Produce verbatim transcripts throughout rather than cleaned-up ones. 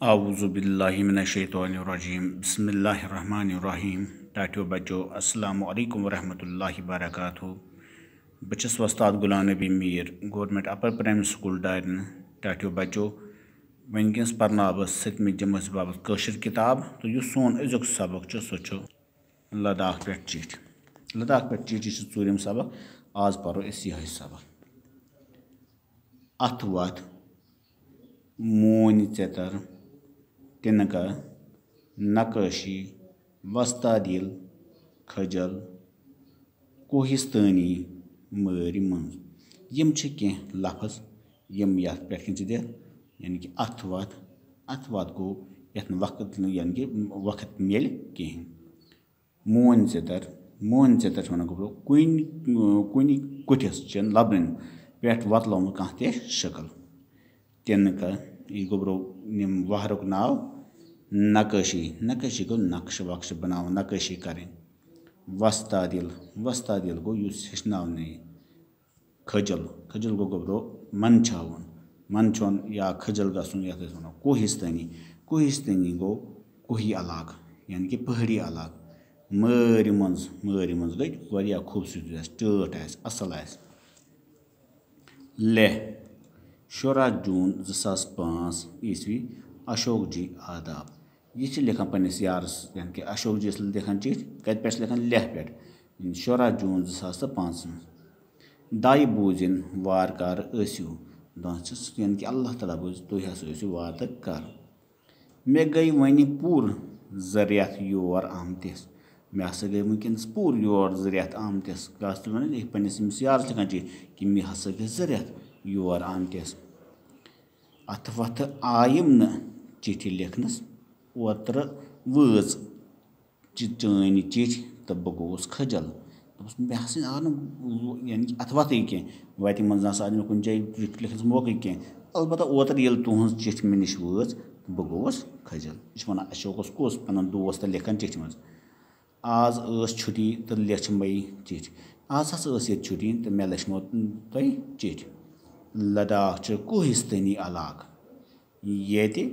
اعوذ باللہ من الشیطان الرجیم۔ بسم اللہ الرحمن الرحیم۔ ٹاٹھیو بچو، السلام علیکم ورحمۃ اللہ وبرکاتہ۔ بہٕ چھُس وۄستاد غلام نبی میر، گورنمنٹ اپر پرائمری سکول ڈارن۔ ٹاٹھیو بچو، وٕنکیٚنس پرناو بہٕ ستمہِ جمٲژ باپتھ کٲشِر کِتاب، تہٕ یُس سون أزیُک سبق چھُ، سُہ چھُ لداخ پٮ۪ٹھ چِٹھۍ۔ لداخ پٮ۪ٹھ چِٹھۍ چھُ ژوٗرِم سبق۔ آز پرو أسۍ یِہوٚے سبق۔ اَتھٕ وَتھ، موٗنۍ ژِتر، تِنکا، نقٲشی، وۄستادِل، کھجل، کوہِستٲنی، مٲرۍ مٔنٛز۔ یِم چھِ کینٛہہ لفظ یِم یَتھ پٮ۪ٹھ کِنۍ چھِ دِتھ، یعنی کہِ اَتھٕ وَتھ، اَتھٕ وَتھ گوٚو یَتھ نہٕ وقت، یعنی کہِ وقت میلہِ کِہیٖنۍ۔ موٗنۍ ژِتر، موٗنۍ ژِتر چھِ وَنان گوٚبرو کُنہِ، کُنہِ کُٹھِس چٮ۪ن لَبَن پٮ۪ٹھ وۄتلٲومٕژ کانٛہہ تہِ شکل۔ تِنکا، یہِ گوٚبرو یِم وَہرُک ناو۔ نقٲشی، نقٲشی گوٚو نقشہٕ وقشہٕ بَناوُن، نقٲشی کَرٕنۍ۔ وۄستادِل، وۄستادِل گوٚو یُس ہیٚچھناونہٕ یی۔ کھجل، کھجل گوٚو گوٚبرو منٛدچھاوُن، منٛدچھُن یا کھجل گژھُن، یَتھ أسۍ وَنو کوہِستٲنی۔ کوہِستٲنی گوٚو کوہی علاقہٕ، یعنی کہِ پہٲڑی علاقہٕ۔ مٲرۍ مٔنٛز، مٲرۍ مٔنٛز گٔے واریاہ خوٗبصوٗرتی آسہِ، ٹٲٹھ آسہِ، اَصٕل آسہِ۔ لیہہ، شُراہ جوٗن زٕ ساس پانٛژھ عیسوی، اشوک جی آداب۔ یہِ چھِ لیکھان پنٛنِس یارَس، یعنی کہِ اشوک جی یَس لیکھان چِٹھۍ، کَتہِ پٮ۪ٹھ چھِ لیکھان؟ لیہہ پٮ۪ٹھ، شُراہ جوٗن زٕ ساس تہٕ پانٛژھ۔ دَے بوٗزِن وارٕ کارٕ ٲسِو، دَپان چھِس، یعنی کہِ اللہ تعالیٰ بوٗزِ، تُہۍ ہسا ٲسِو وارٕ کارٕ۔ مےٚ گٔے وۄنہِ پوٗرٕ زٕ رٮ۪تھ یور آمتِس۔ مےٚ ہسا گٔے وٕنکیٚنَس پوٗرٕ یور زٕ رٮ۪تھ آمتِس۔ کیٛاہ چھِ وَنان؟ یہِ پنٛنِس أمِس یارَس لیکھان چِٹھۍ کہِ مےٚ ہسا گٔے زٕ رٮ۪تھ یور آمتِس۔ اَتھٕ وَتھٕ آیِم نہٕ چِٹھِ لیکھنَس، اوترٕ وٲژ چہِ-، چٲنۍ یہِ چِٹھۍ تہٕ بہٕ گوٚوُس کھجل۔ دوٚپُس، مےٚ ہسا آو نہٕ، یعنی کہِ اَتھٕ وَتھٕے کینٛہہ۔ وَتہِ منٛز نہ سا آو مےٚ کُنہِ جایہِ چِٹھۍ لیکھنَس موقعٕے کینٛہہ۔ البتہ اوترٕ ییٚلہِ تُہٕنٛز چِٹھۍ مےٚ نِش وٲژ، بہٕ گوٚوُس کھجل۔ یہِ چھُ وَنان، اَسہِ اوس کُس پَنُن دوست لیکھان چِٹھِ منٛز؟ آز ٲس چھُٹی تہٕ لیٚچھ مےٚ چِٹھۍ۔ آز ہسا ٲس ییٚتہِ چھُٹی تہٕ مےٚ لیٚچھمو تۄہہِ چِٹھۍ۔ لداخ چھُ کوہِستٲنی علاقہٕ۔ ییٚتہِ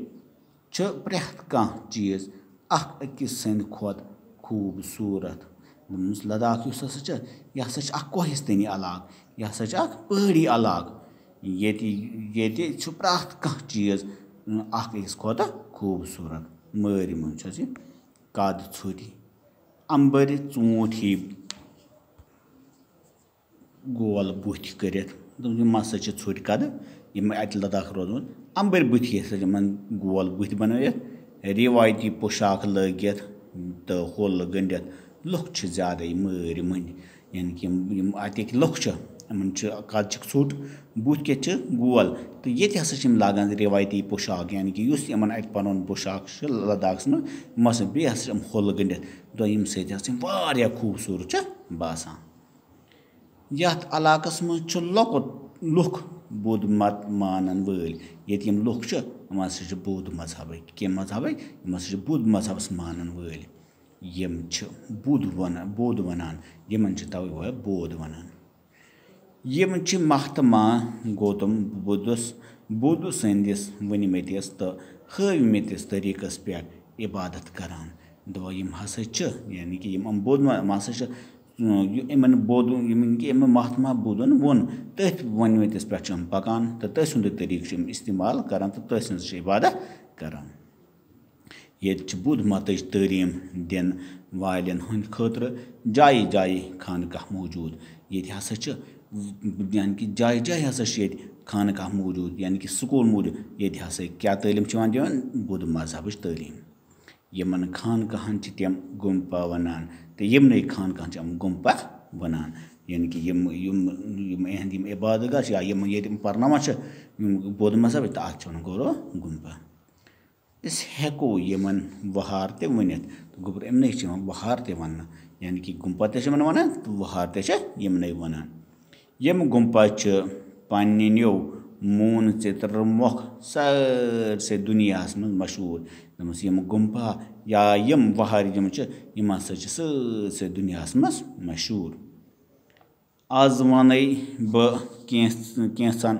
چھُ پرٛٮ۪تھ کانٛہہ چیٖز اکھ أکِس سٕنٛدِ کھۄتہٕ خوٗبصوٗرت۔ دوٚپمَس، لداخ یُس ہسا چھُ، یہِ ہسا چھُ اکھ کوہِستٲنی علاقہٕ، یہِ ہسا چھُ اکھ پہٲڑی علاقہٕ۔ ییٚتہِ، ییٚتہِ چھُ پرٛٮ۪تھ کانٛہہ چیٖز اکھ أکِس کھۄتہٕ خوٗبصوٗرت۔ مٲرۍ مٔنٛز چھُ اَسہِ قد ژھوٚٹۍ، اَمبٕرۍ ژوٗنٛٹھۍ ہی گول بُتھۍ کٔرِتھ۔ دوٚپُن، یِم ہسا چھِ ژھوٚٹۍ قدٕ، یِم اَتہِ لداخ روزان۔ اَمبٕرۍ بُتھۍ ہسا چھِ یِمن گول بُتھۍ بنٲوِتھ، رِوایتی پوشاک لٲگِتھ تہٕ ہوٚل گٔنٛڈِتھ۔ لُکھ چھِ زیادَے مٲرۍ مٔنٛدۍ، یعنی کہِ یِم، یِم اَتِکۍ لُکھ چھِ، یِمن چھِ قد چھِکھ ژھوٚٹ، بُتھ کیٛاہ چھِ گول۔ تہٕ ییٚتہِ ہسا چھِ یِم لاگان رِوایتی پوشاک، یعنی کہِ یُس یِمن اَتہِ پَنُن پوشاک چھُ لداخس منٛز، یِم ہسا، بیٚیہِ ہسا چھِ یِم ہوٚل گٔنٛڈِتھ۔ دوٚیِم سۭتۍ ہسا چھِ یِم واریاہ خوٗبصوٗرت چھِ باسان۔ یَتھ علاقَس منٛز چھُ لۄکُٹ لُکھ بُدھ مت مانَن وٲلۍ۔ ییٚتہِ یِم لُکھ چھِ، یِم ہسا چھِ بُدھ مذہبٕکۍ۔ کَمہِ مذہبٕکۍ؟ یِم ہسا چھِ بُدھ مذہبَس مانَن وٲلۍ۔ یِم چھِ بُدھ وَنان، بُدھ وَنان۔ یِمَن چھِ تَوَے وَ-، بُدھ وَنان۔ یِم چھِ مہاتما گوتم بُدھس، بُدھ سٕنٛدِس ؤنۍمٕتِس تہٕ ہٲوۍمٕتِس طریٖقَس پٮ۪ٹھ عبادت کران۔ دَپان، یِم ہسا چھِ، یعنی کہِ یِم یِم بُدھ ما-، یِم ہسا چھِ، یہِ یِمن بُدھ، یِمن کہِ یِمن مہاتما بُدھن ووٚن، تٔتھۍ ؤنۍمٕتِس پٮ۪ٹھ چھِ یِم پَکان تہٕ تٔتھۍ سُنٛدُے طریٖقہٕ چھِ یِم استعمال کران تہٕ تٔتھۍ سٕنٛز چھِ عبادت کران۔ ییٚتہِ چھِ بُدھ متٕچ تعلیٖم دِنہٕ والٮ۪ن ہٕنٛدِ خٲطرٕ جایہِ جایہِ خانقاہ موجوٗد۔ ییٚتہِ ہسا چھِ، یعنی کہِ جایہِ جایہِ ہسا چھِ ییٚتہِ خانقاہ موجوٗد، یعنی کہِ سکوٗل موجوٗد۔ ییٚتہِ ہسا کیٛاہ تعلیٖم چھِ یِوان دِوان؟ بُدھ مذہبٕچ تعلیٖم۔ یِمن خانقاہن چھِ تِم گُمپا وَنان تہٕ یِمنٕے خانقاہن چھِ یِم گُمپا وَنان۔ یعنی کہِ یِم، یِم، یِم یِہنٛدۍ یِم عبادت گاہ چھِ یا یِم ییٚتہِ یِم پرناوان چھِ، یِم بُدھ مذہبٕکۍ، تہٕ اَتھ چھِ وَنان گوٚبرو گُمپا۔ أسۍ ہٮ۪کو یِمن وہار تہِ ؤنِتھ۔ تہٕ گوٚبُر، یِمنٕے چھِ یِوان وہار تہِ وننہٕ، یعنی کہِ گُمپا تہِ چھِ یِمن ونان تہٕ وہار تہِ چھِ یِمنٕے ونان۔ یِم گُمپا چھِ پننیو موٗنہٕ ژِترٕ مۄکھ سٲرسٕے دُنیاہس منٛز مشہوٗر۔ دوٚپمَس، یِم گُمپا یا یِم وہار یِم چھِ، یِم ہسا چھِ سٲرسٕے دُنیاہس منٛز مشہوٗر۔ آز وَنَے بہٕ کینٛژھ-، کینٛژَن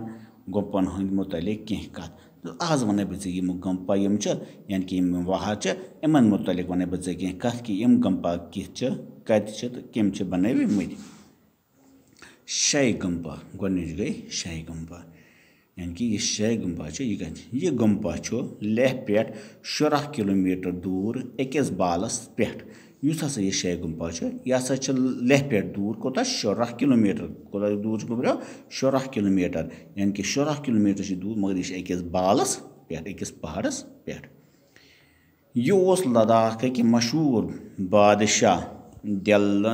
گُمپَن ہٕنٛدۍ مُتعلِق کینٛہہ کَتھ۔ تہٕ آز وَنَے بہٕ ژےٚ یِم گمپا یِم چھِ، یعنی کہِ یِم وہار چھِ، یِمَن مُتعلِق وَنَے بہٕ ژےٚ کینٛہہ کَتھ کہِ یِم گمپا کِتھ چھِ، کَتہِ چھِ تہٕ کٔمۍ چھِ بَنٲومٕتۍ۔ شے گمپا، گۄڈٕنِچ گٔے شے گمپا۔ یعنی کہِ یہِ شے گمپا چھُ، یہِ کَتہِ؟ یہِ گمپا چھُ لیہہ پٮ۪ٹھ شُراہ کِلوٗ میٖٹر دوٗر أکِس بالَس پٮ۪ٹھ۔ یُس ہسا یہِ شے گمپا چھُ، یہِ ہسا چھُ لیہہ پٮ۪ٹھ دوٗر کوٗتاہ؟ شُراہ کِلوٗ میٖٹر۔ کوٗتاہ دوٗر چھُ گوٚبرو؟ شُراہ کِلوٗ میٖٹر۔ یعنی کہِ شُراہ کِلوٗ میٖٹر چھِ دوٗر، مگر یہِ چھِ أکِس بالَس پٮ۪ٹھ، أکِس پہاڑَس پٮ۪ٹھ۔ یہِ اوس لداخٕکۍ مشہوٗر بادشاہ دِل-،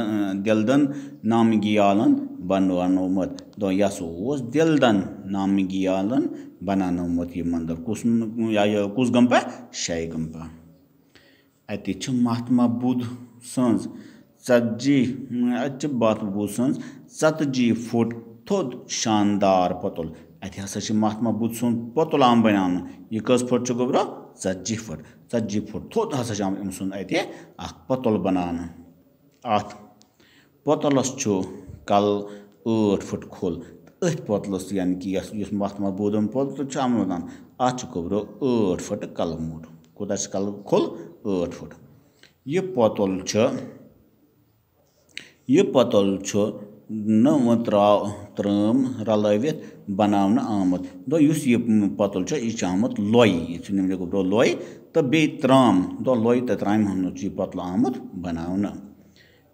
دِلدن نامگیالن بناونومُت۔ دو-، یہِ ہسا اوس دِلدن نامگیالن بناونومُت یہِ مندر۔ کُس م-، یا یہِ کُس گمپا؟ شے گمپا۔ اَتہِ چھِ مہاتما بدھ سٕنٛز ژتجی، اَتہِ چھِ مہاتما بدھ سٕنٛز ژتجی فُٹ تھوٚد شاندار پۄتُل۔ اَتہِ ہسا چھِ مہاتما بدھ سُنٛد پۄتُل آمُت بناونہٕ۔ یہِ کٔژ فُٹ چھُ گوٚبرو؟ ژتجی فُٹ۔ ژتجی فُٹ تھوٚد ہسا چھُ آمُت أمۍ سُنٛد اَتہِ اکھ پۄتُل بناونہٕ۔ اَتھ پۄتُلَس چھُ کَلہٕ ٲٹھ فُٹ کھُل۔ تہٕ أتھۍ پۄتلَس، یعنی کہِ یَس، یُس مہاتما بُدھن پۄتُل چھُ آمُت وَنان، اَتھ چھُ گوٚبرو ٲٹھ فُٹ کَلہٕ موٚٹ۔ کوٗتاہ چھُ کَلہٕ کھُل؟ ٲٹھ فُٹ۔ یہِ پۄتُل چھُ، یہِ پۄتُل چھُ نہٕ وۄنۍ ترٛاو-، ترٛٲم رَلٲوِتھ بَناونہٕ آمُت۔ دو یُس یہِ پۄتُل چھُ، یہِ چھُ آمُت لۄے۔ یہِ چھُ نِمژٕ گوٚبرو لۄے تہٕ بیٚیہِ ترٛام۔ دو لۄے تہٕ ترٛامہِ ہُنٛد چھُ یہِ پۄتُل آمُت بَناونہٕ۔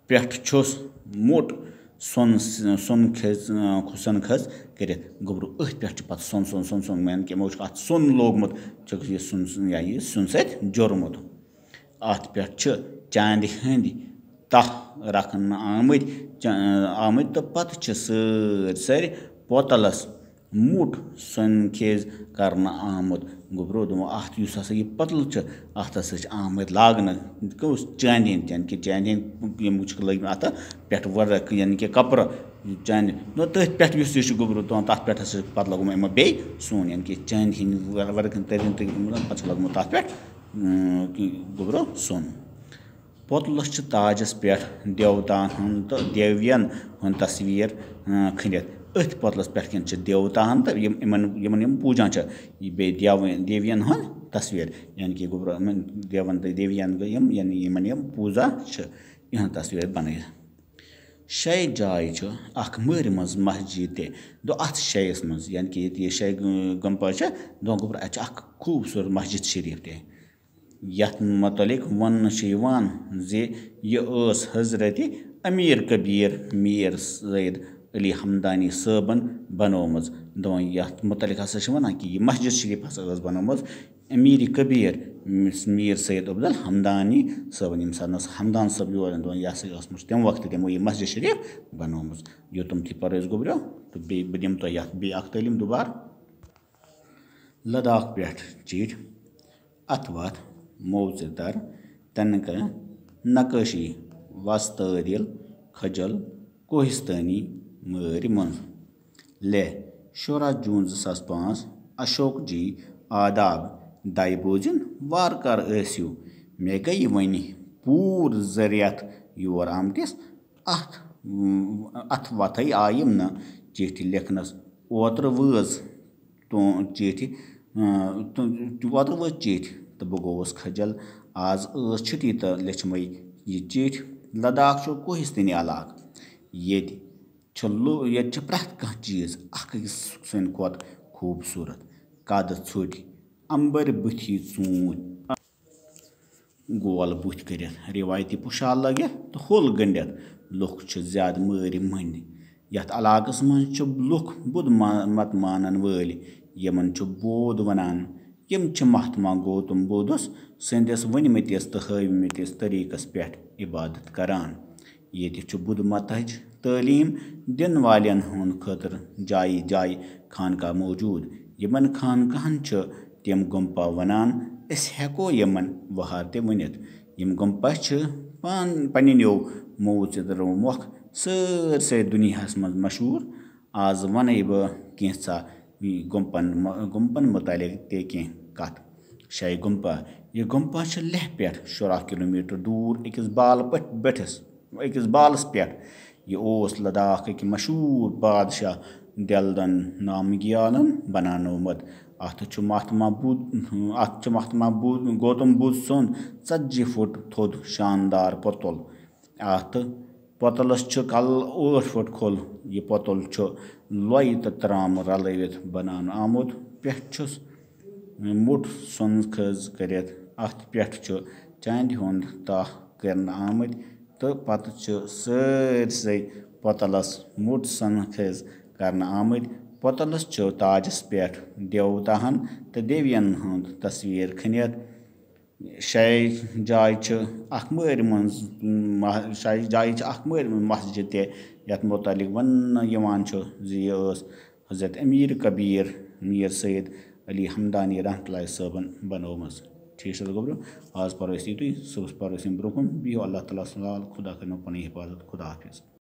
پٮ۪ٹھ چھُس موٚٹ سۄن، سۄن کھٔژ، سۄن کھٔژ کٔرِتھ۔ گوٚبرو، أتھۍ پٮ۪ٹھ چھُ پَتہٕ سۄن، سۄن، سۄن، سۄن، یعنی کہِ یِمو چھُ اَتھ سۄن لوگمُت، چھُکھ یہِ سۄن، سۄن، یا یہِ سۄن سۭتۍ جوٚرمُت۔ اَتھ پٮ۪ٹھ چھِ چاندِ ہٕنٛدۍ تَہہ رَکھنہٕ آمٕتۍ، چا-، آمٕتۍ تہٕ پَتہٕ چھِ سٲرۍ سٲرۍ پوتلَس موٚٹ سۄنہٕ خیز کرنہٕ آمُت۔ گوٚبرو دوٚپُن، اَتھ یُس ہسا یہِ پتلہٕ چھُ، اَتھ ہسا چھِ آمٕتۍ لاگنہٕ۔ کُس؟ چاندِ ہٕنٛدۍ، یعنی کہِ چاندِ ہٕنٛدۍ یِم چھِ لٲگمٕتۍ اَتھ پٮ۪ٹھ ؤرٕک، یعنی کہِ کپرٕ چاندِ۔ نو تٔتھۍ پٮ۪ٹھ یُس یہِ چھُ گوٚبرو تُلان، تَتھ پٮ۪ٹھ ہسا چھِ پتہٕ لوگمُت یِمو بیٚیہِ سۄن، یعنی کہِ چاندِ ہٕنٛدۍ ؤر-، ؤرٕک ہٕنٛدۍ تٔرۍ تٔرۍ پتہٕ چھُ لوگمُت تَتھ پٮ۪ٹھ، اۭں، کہِ گوٚبرو سۄن۔ پوتلس چھِ تاجس پٮ۪ٹھ دیوتاہن ہُنٛد تہٕ دیوین ہُنٛد تصویر، اۭں، کھٔنِتھ۔ أتھۍ پوتلس پٮ۪ٹھ کِنۍ چھِ دیوتاہن تہٕ یِم، یِمن، یِمن یِم پوٗجان چھِ، یہِ بیٚیہِ دیوٕنۍ، دیوین ہُنٛد تصویر، یعنی کہِ گوٚبرو یِمن دیون تہٕ دیوین گٔے یِم، یعنی یِمن یِم پوٗزا چھِ، یِہنٛز تصویر بنٲیِتھ۔ شے جایہِ چھِ اکھ مٲرِ منٛز مسجد تہِ۔ دو اتھ شیٚیس منٛز، یعنی کہِ ییٚتہِ یہِ شے گمپا چھِ، دو گوٚبرو اتہِ چھِ اکھ خوٗبصوٗرت مسجد شریف تہِ۔ یَتھ مُتعلِق وننہٕ چھُ یِوان زِ یہِ ٲس حضرت امیر کبیر میر سید علی ہمدانی صٲبن بنٲومٕژ۔ دپان یَتھ مُتعلِق ہسا چھِ ونان کہِ یہِ مسجد شریف ہسا ٲس بنٲومٕژ امیر کبیر میر سید عبدال ہمدانی صٲبن۔ ییٚمہِ ساتہٕ حظ ہمدان صٲب یور یِن، دپان یہِ ہسا ٲسمٕژ تَمہِ وقتہٕ تِمو یہِ مسجد شریف بنٲومٕژ۔ یوٚتام تہِ پَرو أسۍ گوٚبرو، تہٕ بیٚیہِ بہٕ دِمہٕ تۄہہِ یَتھ بیٚیہِ اَکھ تعلیٖم دُبارٕ۔ لداخ پٮ۪ٹھ چیٖٹھۍ، اَتھٕ وَتھ، موزٕ تَر، تَنکہٕ، نقٲشی، وستٲدِل، کھجل، کوہِستٲنی، مٲرۍ منٛز۔ لیہہ، شُراہ جوٗن زٕ ساس پانٛژھ، اشوک جی، آداب، دَے بوٗزِن، وارٕ کار ٲسِو۔ مےٚ گٔیہِ وۄنۍ پوٗرٕ زٕ رٮ۪تھ یور آمتِس۔ اَتھ، اَتھ وَتھَے آیِم نہٕ چِٹھِ لیکھنَس۔ اوترٕ وٲژ تو چِٹھِ، اۭں، تو-، اوترٕ وٲژ چِٹھِ تہٕ بہٕ گوٚوُس کھجل۔ آز ٲس چھُٹی تہٕ لیٚچھمَے یہِ چِٹھۍ۔ لداخ چھُ کوہِستٲنی علاقہٕ۔ ییٚتہِ چھُ لو-، ییٚتہِ چھُ پرٛٮ۪تھ کانٛہہ چیٖز اَکھ أکِس سٕنٛدِ کھۄتہٕ خوٗبصوٗرت۔ قدٕ ژھوٚٹۍ، اَمبٕرۍ بٕتھی ژوٗنٛٹھۍ۔ گول بُتھۍ کٔرِتھ، رِوایتی پوشاک لٲگِتھ تہٕ ہوٚل گٔنٛڈِتھ۔ لُکھ چھِ زیادٕ مٲرۍ مٔنٛدۍ۔ یَتھ علاقَس منٛز چھِ لُکھ بُدھ ما-، مت مانَن وٲلۍ، یِمَن چھُ بودھ وَنان۔ یِم چھِ مہاتما گوتم بُدھس سٕنٛدِس ؤنۍمٕتِس تہٕ ہٲومٕتِس طریٖقَس پٮ۪ٹھ عبادت کران۔ ییٚتہِ چھُ بُدھ متٕچ تعلیٖم دِنہٕ والٮ۪ن ہُنٛد خٲطرٕ جایہِ جایہِ خانقاہ موجوٗد۔ یِمَن خانقاہَن چھِ تِم گمپا وَنان۔ أسۍ ہٮ۪کو یِمَن وہار تہِ ؤنِتھ۔ یِم گمپا چھِ پان-، پنٛنیو موٗ ژِترو مۄکھ سٲرسٕے دُنیاہَس منٛز مشہوٗر۔ آز وَنَے بہٕ کینٛژھا گمپَن مُ-، گمپَن مُتعلِق تہِ کینٛہہ کَتھ۔ شے گمپا۔ یہِ گمپا چھِ لیہہ پٮ۪ٹھ شُراہ کِلوٗ میٖٹر دوٗر أکِس بال پٮ۪ٹھ، بٔٹھِس، أکِس بالَس پٮ۪ٹھ۔ یہِ اوس لداخٕکۍ مشہوٗر بادشاہ دِلدَن نامگیالَن بناونومُت۔ اَتھ چھُ مہاتما بدھ اَتھ چھُ مہاتما بدھ گوتم بدھ سُنٛد ژتجی فُٹ تھوٚد شاندار پوٚتُل۔ اَتھ پوٚتُلَس چھُ کَل ٲٹھ فُٹ کھوٚل۔ یہِ پوٚتُل چھُ لۄیہِ تہٕ ترٛامہٕ رلٲوِتھ بناونہٕ آمُت۔ پٮ۪ٹھ چھُس موٚٹ سۄنہٕ خٔز کٔرِتھ۔ اَتھ پٮ۪ٹھ چھُ چاندِ ہُنٛد تاہ کٔرنہٕ آمٕتۍ تہٕ پتہٕ چھُ سٲرسٕے پوٚتُلَس موٚٹ سۄنہٕ خٔز کرنہٕ آمٕتۍ۔ پوٚتُلَس چھُ تاجَس پٮ۪ٹھ دیوتاہَن تہٕ دیویَن ہُنٛد تصویر کھٔنِتھ۔ شاہی جایہِ چھِ اکھ مٲرۍ منٛز مہ-، شاہی جایہِ چھِ اکھ مٲرۍ منٛز مسجد تہِ، یَتھ مُتعلق وننہٕ یِوان چھُ زِ یہِ ٲس حضرت امیر کبیر میر سید علی ہمدانی رحمتہ اللہ صٲبن بنٲومٕژ۔ ٹھیٖک چھُ گوٚبرو، آز پرو أسۍ یِتُے، صُبحس پرو أسۍ یِم برونٛہہ کُن۔ بِہِو اللہ تعالیٰ ہس حوالہٕ، خدا کٔرِنو پنٕنۍ حفاظت۔ خدا حافظ۔